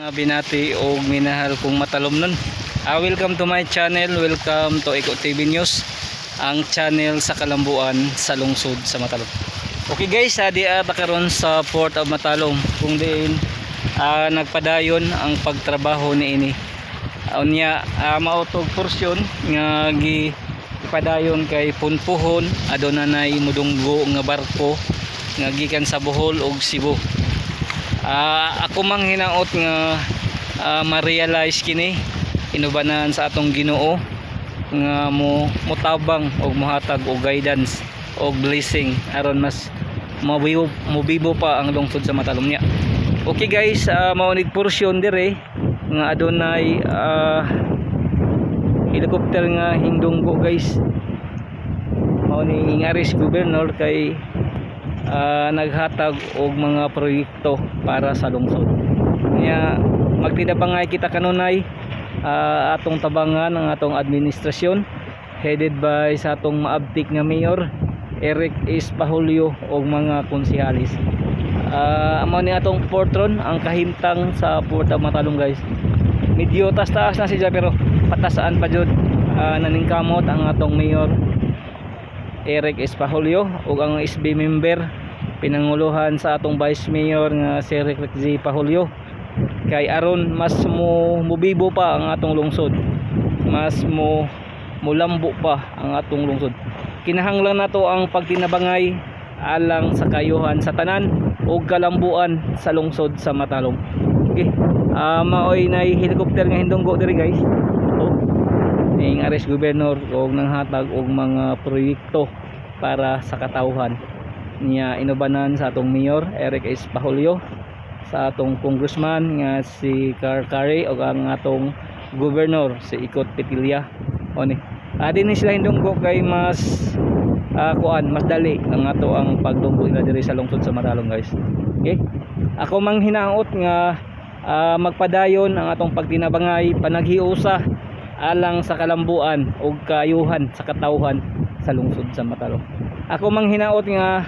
Mga binati o minahal kong Matalomnon. Welcome to my channel. Welcome to Eko TV News. Ang channel sa kalambuan sa lungsod sa Matalom. Okay guys, di ata karon sa Port of Matalom kung diin nagpadayon ang pagtrabaho niini. Unya mao tog porsyon nga gi ipadayon kay punpuhon, aduna nay mudunggo nga barko nga gikan sa Bohol ug Cebu. Ako mang hinaot nga ma-realize kini inubanan sa atong Ginoo nga mo motabang og mohatag og guidance og blessing aron mas mabibo, mobibo pa ang lungsod sa Matalom niya. Okay guys, mao nig porsyon dire nga adunay helicopter nga hindunggo, guys. Mao ni Aris Governor kay naghatag og mga proyekto para sa lungsod. Nya magtinabangay kita kanunay, atong tabangan ang atong administrasyon headed by sa atong maabtik nga mayor Eric S. Pahulyo og mga konsehalis. Amo ni atong port ron, ang kahimtang sa Port of Matalom, guys. Medyo taas-taas na siya pero patasaan pa jud. Naningkamot ang atong mayor Eric S. Pahulyo ug ang SB member pinanguluhan sa atong vice mayor nga si Eric G. Pahulyo kay aron mas mo mubibo pa ang atong lungsod, mas mo mulambo pa ang atong lungsod. Kinahanglan nato ang pagtinabangay alang sa kayuhan sa tanan ug kalambuan sa lungsod sa Matalom. Okay, maoy nay helicopter nga hindunggo diri, guys. Oh, ning Aris Governor og nanghatag og mga proyekto para sa katawhan niya, inubanan sa atong mayor Eric S. Pahulyo, sa atong congressman nga si Carl Curry ug ang atong governor si Ikot Petilla. O ni adi ni sila hindunggo kay mas kuan, mas dali ang ato ang pagdunggo nila diri sa lungsod sa Matalom, guys. Okay, ako mang hinaot nga magpadayon ang atong pagtinabangay, panaghiusa alang sa kalambuan ug kaayuhan sa katawhan sa lungsod sa Matalom. Ako mang hinaot nga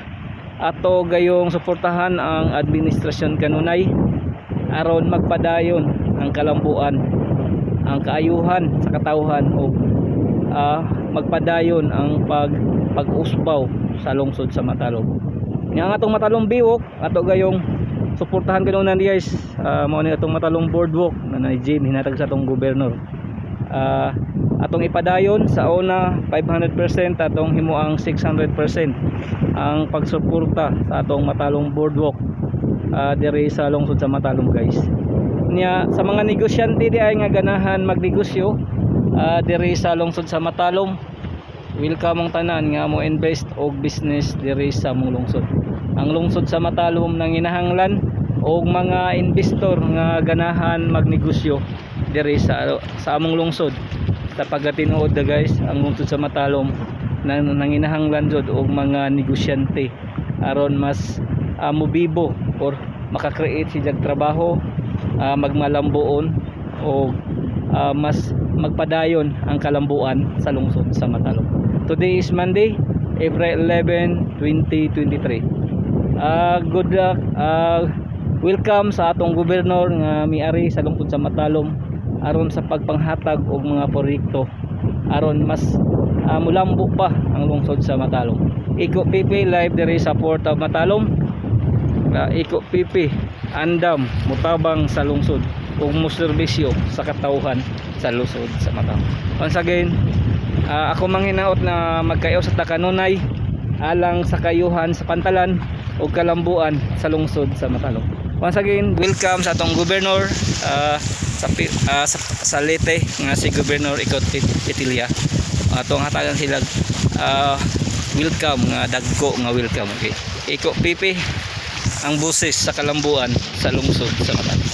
ato gayong suportahan ang administrasyon kanunay aron magpadayon ang kalambuan, ang kaayuhan sa katawhan ug magpadayon ang pag-usbaw sa lungsod sa Matalom. Nga ang atong Matalom Biwok, ato gayong suportahan kanunan, guys. Mao ni atong Matalom Boardwalk na na gym hinatag sa atong gobernador. Atong ipadayon sa una 500%, atong himuang 600% ang pagsuporta sa atong Matalom Boardwalk diri sa lungsod sa Matalom, guys. Niya sa mga negosyante di ay nga ganahan magnegosyo diri sa lungsod sa Matalom, welcome ang tanan nga mo invest og business diri sa among lungsod. Ang lungsod sa Matalom nanginahanglan og mga investor nga ganahan magnegosyo diri sa among lungsod. Sa pagkatinuod da, guys, ang lungsod sa Matalom nang nanginahanglan jud og mga negosyante aron mas mobibo or maka-create siya trabaho, magmalambuon o mas magpadayon ang kalambuan sa lungsod sa Matalom. Today is Monday, April 11, 2023. Good luck. Welcome sa atong gobernador nga miari sa lungsod sa Matalom aron sa pagpanghatag og mga proyekto aron mas mulambo pa ang lungsod sa Matalom. Iko PP live diri sa Port of Matalom. Iko PP andam mutabang sa lungsod ug moserbisyo sa katawhan sa lungsod sa Matalom. Once again, ako manghinaot na magkayo sa takanunay alang sa kayuhan sa pantalan ug kalambuan sa lungsod sa Matalom. Once again, welcome sa atong gobernador sa Leyte nga si Governor Ikot Petilla. Atong hatagan sila welcome nga dagko nga welcome. Okay. Iko PP ang boses sa kalambuan sa lungsod sa Matalom.